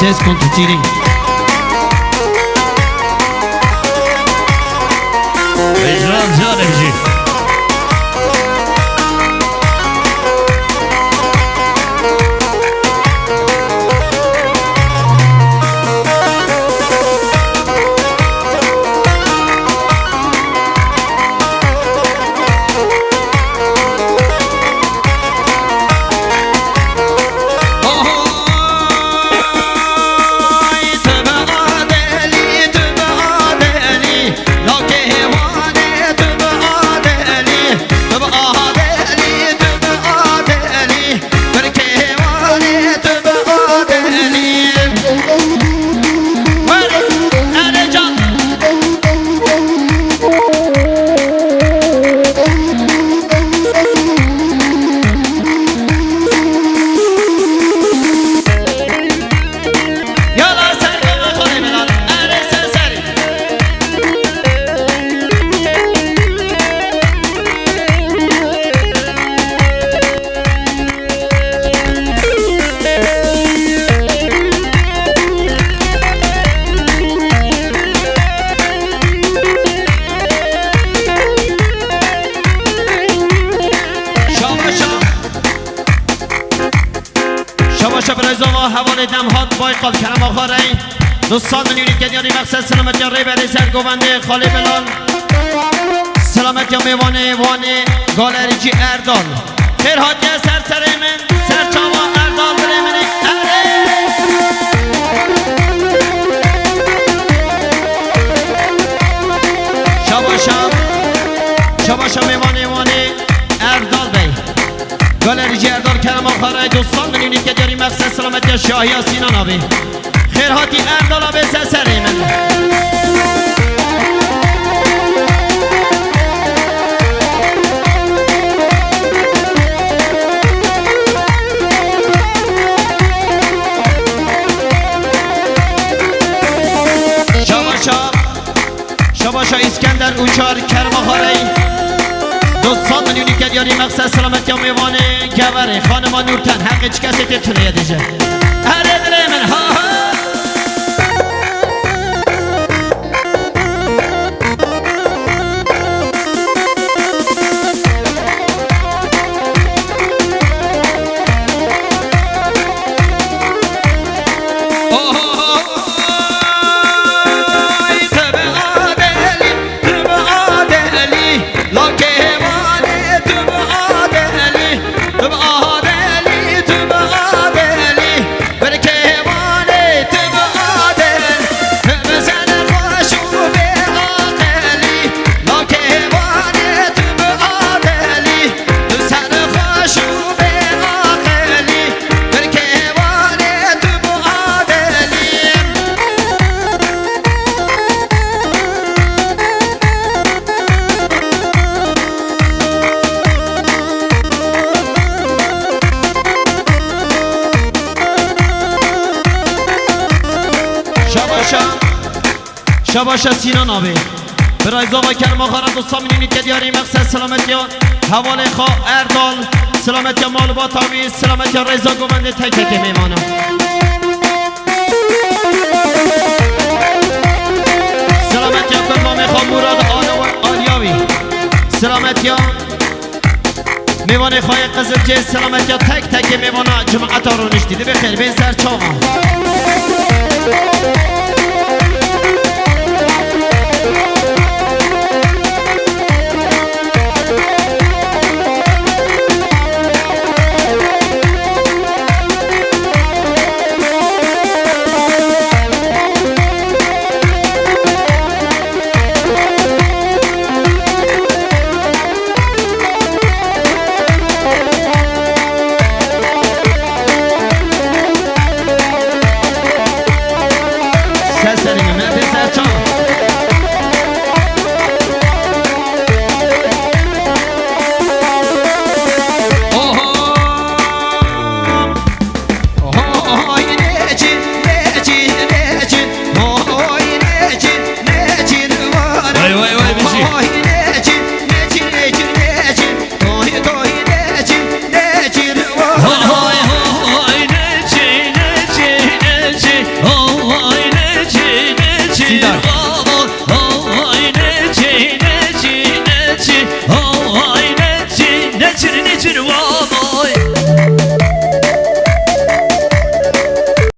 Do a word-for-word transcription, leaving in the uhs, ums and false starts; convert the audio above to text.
Dest kon tu tîrî. Hicran canê jî. Yala ser gava xwe Bilal. Erê ser serî. Şabaşa. Şabaşa birayzava hevalê Demhat Baykal Kerema Xarey. Du sed milyon ke diyarî mexsed selametiya rêberê sergovendê Xalê Bilal. Selametiya mêvanê Wanê Galerîcî Erdal. Xêr hatiye ser serê min, ser çava Erdal birê min ê. Erê! Şabaşa, şabaşa mêvanê Wanê Erdal Bey. Galerîcî Erdal Kerema Xarey du sed milyon ke diyarî mexsed selametiya Şahiya Sînan abî. Xêr hatî Erdal abê ser serê min. Şabaşa. Şabaşa Îskender Uçar Kerma Xarey. Du sed milyon ke diyarî mexsed selametiya mêvanê Geverê, xanima Nurten, heqê çi kesê tê tuneye dije. Erê dilê min, ha ha. Şabaşa, şabaşa Sînan abî. Birayzava Kerma Xarey du sed milyon ke diyarî mexsed selametiya hevalê xwe Erdal, selametiya malbata wî, selametiya rêza govendê tek tekê mêvana. Selametiya kurmamê xwe Murad Aliyawî. Selametiya mêvanê xwe yê Qizilcê, selametiya tek tekê mêvana cemaeta rûniştî. Dibe xêr bên ser çavan.